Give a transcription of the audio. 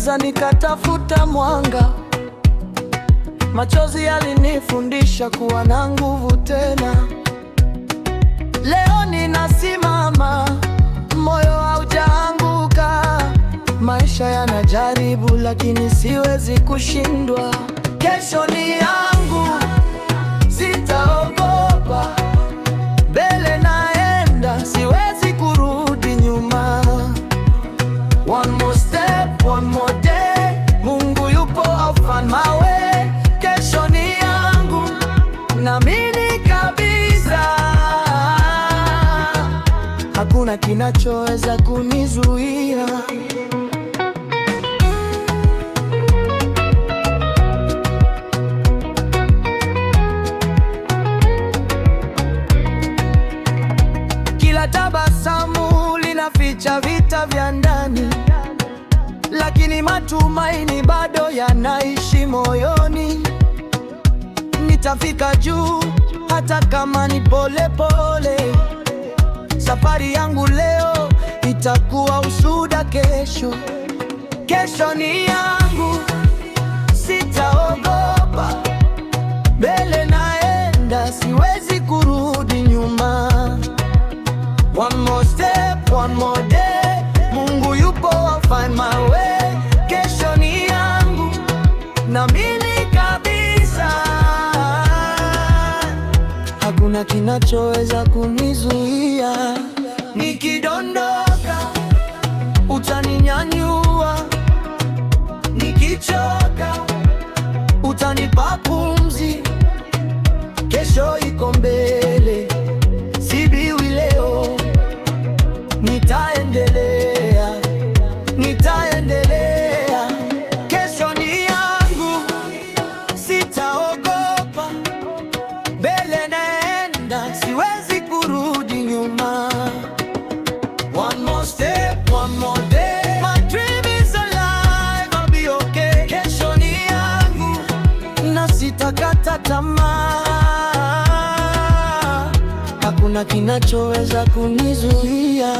giza nikatafuta mwanga. Machozi yalinifundisha kuwa na nguvu tena. Leo ninasimama, moyo haujaanguka. Maisha yanajaribu, lakini siwezi kushindwa. Kesho ni yangu, sitaogopa. Mbele naenda, siwezi kurudi nyuma. One more step, one more day. Mungu yupo, I'll find my way. Kesho ni yangu, naamini kabisa. Hakuna kinachoweza kunizuia. Kila tabasamu linaficha vita vya ndani, lakini matumaini bado yanaishi moyoni. Nitafika juu hata kama ni pole pole. Safari yangu leo itakuwa ushuhuda kesho. Kesho ni yangu, sitaogopa. Mbele naenda, siwezi kurudi nyuma. One more step, one more day. Mungu yupo, I'll find my way. Kesho ni yangu, naamini kabisa. Hakuna kinachoweza kunizuia. Nikidondoka, utaninyanyua. Nikichoka, utanipa pumzi. Kesho iko mbele, siibiwi leo. Nitaendelea, nitaendelea. Kesho ni yangu, sitaogopa. Mbele naenda, siwezi kurudi nyuma. One more step, one more day. My dream is alive, I'll be okay. Kesho ni yangu na sitakata tamaa. Hakuna kinachoweza kunizuia.